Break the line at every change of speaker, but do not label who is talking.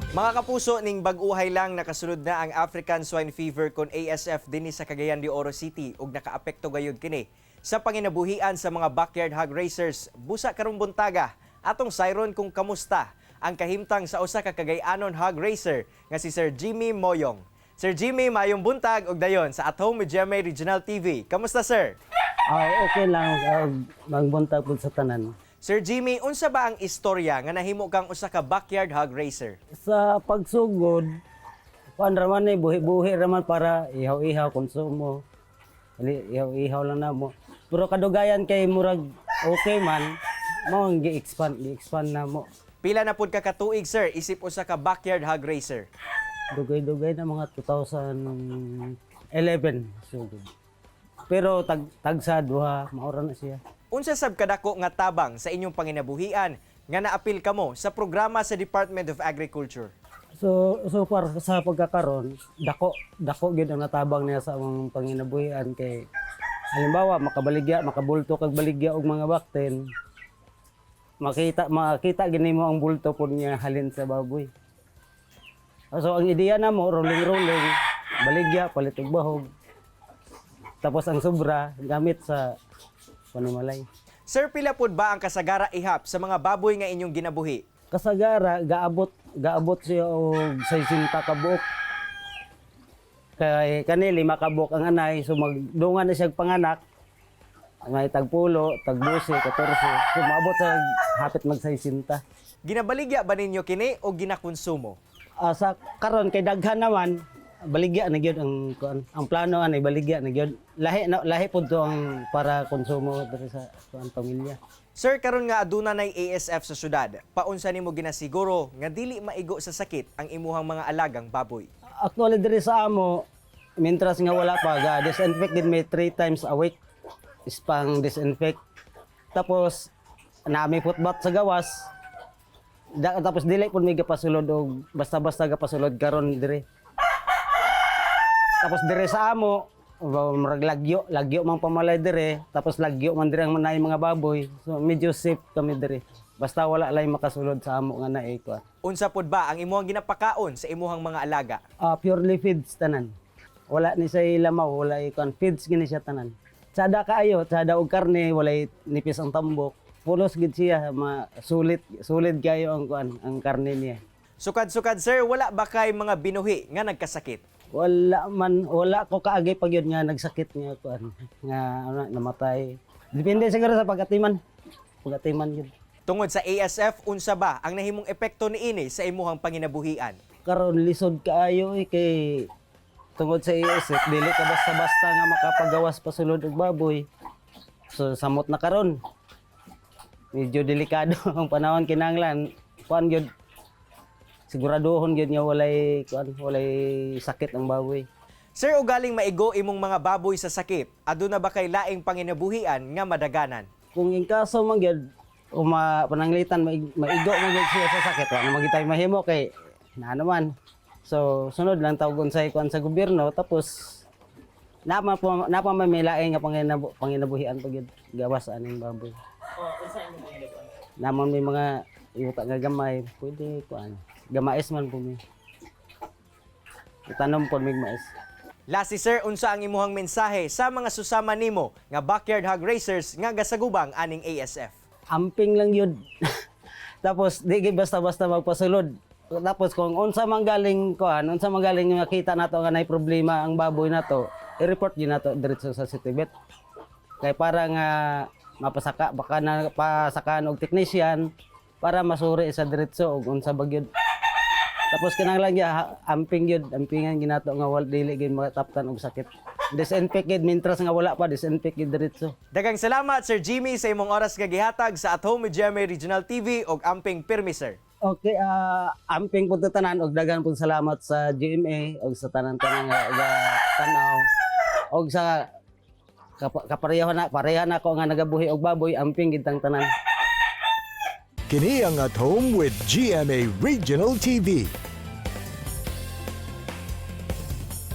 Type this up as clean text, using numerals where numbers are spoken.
Mga kapuso, ning bag-uhay lang nakasulod na ang African Swine Fever kon ASF dinhi sa Cagayan de Oro City ug nakaapekto gayud kini sa panginabuhian sa mga backyard hog raisers. Busa karong buntaga, atong sayron kung kamusta ang kahimtang sa usa ka Cagayanon hog raiser nga si Sir Jimmy Moyong. Sir Jimmy, maayong buntag ug dayon sa At Home with GMA Regional TV. Kamusta, sir?
Ah, okay lang, magbuntag pud sa tanan.
Sir Jimmy, unsa ba ang istorya nga nahimo kang usa ka backyard hog raiser?
Sa pagsugod, kuan raman ni, buhi-buhi raman para ihaw-ihaw konsumo. Ali ihaw-ihaw lang namo. Pero kadugayan kay murag okay man, mao ang gi-expand na mo.
Pila na pud ka katuig, sir, isip usa ka backyard hog raiser?
Dugay-dugay na, mga 2011 sugod. Pero tagsa duha, maura na siya.
Unsa sab kadako nga tabang sa inyong panginabuhian nga naapil kamo sa programa sa Department of Agriculture?
So far sa pagkakaron, dako dako gyud ang natabang niya sa among panginabuhian kay halimbawa makabaligya, makabulto kag baligya og mga bakten. Makita makita gini mo ang bulto pud niya halin sa baboy. So ang ideya namo, rolling rolling, baligya, palit og bahog. Tapos ang sobra gamit sa panimalay.
Sir, pila pud ba ang kasagara ihap sa mga baboy nga inyong ginabuhi?
Kasagara gaabot siya og 60 ka buok. Kay kani 5 ka buok ang anay, so magdungan na siya panganak. May tagpulo, tagdose, 14. So maabot sa hapit mag 60.
Ginabaligya ba ninyo kini o ginakonsumo?
Ah, sa karon kay daghan naman, baligya na gyud ang kuan. Ang plano ani, baligya na gyud. Lahi na lahi pud to ang para konsumo diri sa kuan, pamilya.
Sir, karon nga aduna nay ASF sa syudad, paunsa nimo ginasiguro nga dili maigo sa sakit ang imuhang mga alagang baboy?
Actually, diri sa amo, mientras nga wala pa, ga disinfect din may three times a week is pang disinfect. Tapos nami footbath sa gawas. Tapos dili pud mi gapasulod og basta-basta gapasulod karon diri. Tapos diri sa amo, murag lagyo, lagyo man pamalay dire, tapos lagyo man dire ang manay mga baboy. So medyo safe kami dire. Basta wala lay makasulod sa amo nga naay ko.
Unsa pud ba ang imuhang ginapakaon sa imuhang mga alaga?
Ah, purely feeds tanan. Wala ni say lamaw, wala kuan, feeds gini siya tanan. Tsada kaayo, tsada og karne, walay nipis ang tambok. Pulos gid siya, ma sulit sulit kayo ang kuan, ang karne niya.
Sukad-sukad, sir, wala ba kay mga binuhi nga nagkasakit?
Wala man, wala ko kaagi pag yun nga nagsakit nga kuan, nga ano, namatay. Depende siguro sa pagatiman. Pagatiman yun.
Tungod sa ASF, unsa ba ang nahimong epekto niini sa imuhang panginabuhian?
Karon lisod kaayo eh, kay tungod sa ASF dili ka basta-basta nga makapagawas pasulod og baboy. So samot na karon. Medyo delikado ang panahon, kinahanglan kuan gyud, siguraduhon gyud nga walay kuan, walay sakit ang baboy.
Sir, ugaling maigo imong mga baboy sa sakit, aduna ba kay laing panginabuhian nga madaganan?
Kung in kaso man gyud o pananglitan maigo man gyud siya sa sakit, wa na man gyud tayo mahimo kay na naman. So sunod lang tawag unsay kuan sa gobyerno, tapos napa may may laing nga panginabuhian pag gyud gawas aning baboy. Naman may mga yuta nga gamay, pwede kuan. Gamais man po mi. Itanom po mig mais.
Lastly, sir, unsa ang imuhang mensahe sa mga susama nimo nga backyard hog raisers nga gasagubang aning ASF?
Amping lang yun. Tapos di gyud basta-basta magpasulod. Tapos kung unsa man galing kuan, unsa man galing makita nato nga nay problema ang baboy nato, i-report gyud nato diretso sa City Vet. Kay para nga mapasaka baka na pasakaan og technician para masuri sa diretso og unsa ba gyud. Tapos kinahanglan gyud amping gyud, ampingan ginato nga wal dili gyud mataptan og sakit. Disinfect gyud mientras nga wala pa, disinfect gyud diretso.
Daghang salamat, Sir Jimmy, sa imong oras nga gihatag sa At Home with GMA Regional TV og amping pirmi, sir.
Okay, amping po tanan og daghan pud salamat sa GMA og sa tanan-tanan nga tan-aw og sa kapareho na pareha na ako nga nagabuhi og baboy, amping gid tang tanan.
Kini ang At Home with GMA Regional TV.